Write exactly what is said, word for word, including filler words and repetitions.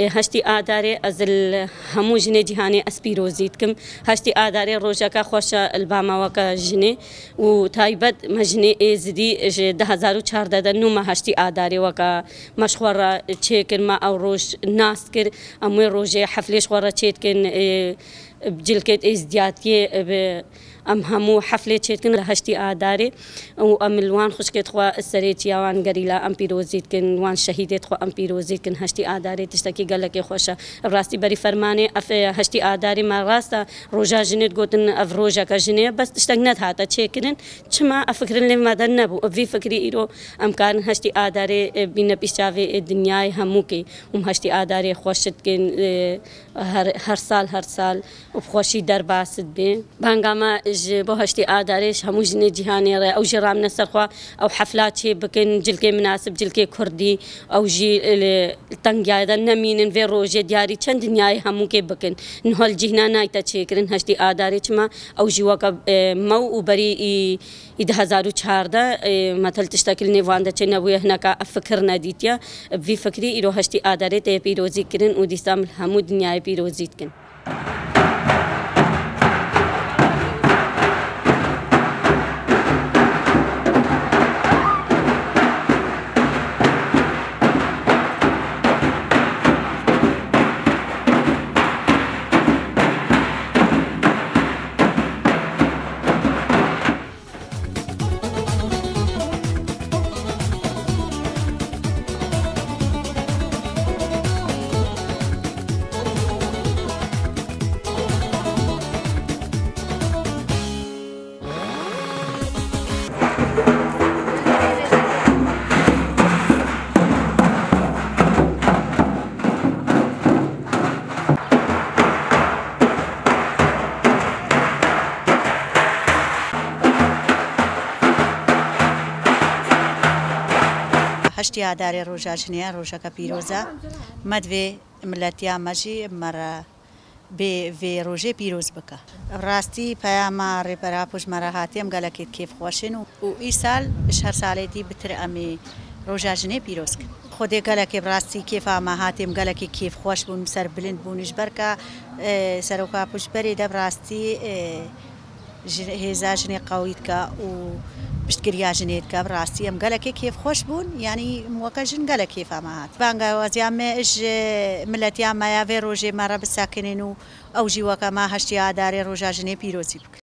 Heştî Adarê ez li hemû jinê cîhanê ez pîrozî dikim. Heştî Adarê rojeke xweş e li ba me weke jinê û taybet me jinê Êzidî ji du hezar û çardeh de nû me heştî Adarê weke me ji xwe re çêkir, me ew roj nas kir. Em wê rojê heflê ji xwe re çêdikin, ê, bi cilkê êzdiyatiyê, bi, em hemû heflê çêdikin li heştî Adarê û em li wan xwişkê xwe serê çiya wan gerîla em pîrozî dikin, wan şehîdê xwe em pîrozî dikin. Heştî Adarê tiştekî gelekê xweş e. Bi rastî berî fermanê ev, e, heştî Adarê me rast e, roja jinê digotin, ev rojeke jinê ye, bes tiştek nedihate çêkirin. Çima? Ev fikir li nêv me de nebû. Ev vî fikrî îro em karin heştî Adarê, e, bîne pîş çavê, e, dinyayê hemûkê û em heştî Adarê xweş dikin, e, her, her sal, her sal û bi xweşî derbas dibe. Banga me ji bo heştî Adarê ji hemû jinê cîhanê re, ew jî ramine ser xwe, ew hefla çê bikin, cilkê minasib, cilkê kurdî, ew jî li tengiyayê de nemînin, vê rojê diyarî çend dinyayê hemûkê bikin. Niha li cîhna nayte çêkirin heştî Adarê, çima ew jî weke, e, mew û berî î, î du hezar û çardeh, e, metel tiştekî li nêvan de çê nebûye, hineka ev fikir nedîtiye. Bi vî fikrî îro heştî Adarê tê pîrozî kirin û dîsa em li hemû dinyayê pîrozî dikin. Heştî Adarê roja jinê ye, rojeke pîroz e. Me divê miletiya me jî me re bê vê rojê pîroz bike. Rastî peyama Rêber Apo ji me re hatî, em gelekî kêfxweş in û, û îsal ji her salê dî bitir em ê roja jinê pîroz kin. Xwedê gelekê bi rastî kêfa me hatî, em gelekî kêfxweş bûn, bi ser bilind bûn ji ber ka, e, Serok Apo ji berê de bi rastî, e, Jin-, hêza jinê qewî dike û piştgiriya jinê dike. Bi rastî em gelekê kêfxweş bûn, yanî weke jin gelek kêfa me hat. Bangewaziya me ji miletiya me ya vê rojê me re bisekinin û ew jî weke me heştê Adarê roja jinê pîrozî bikin.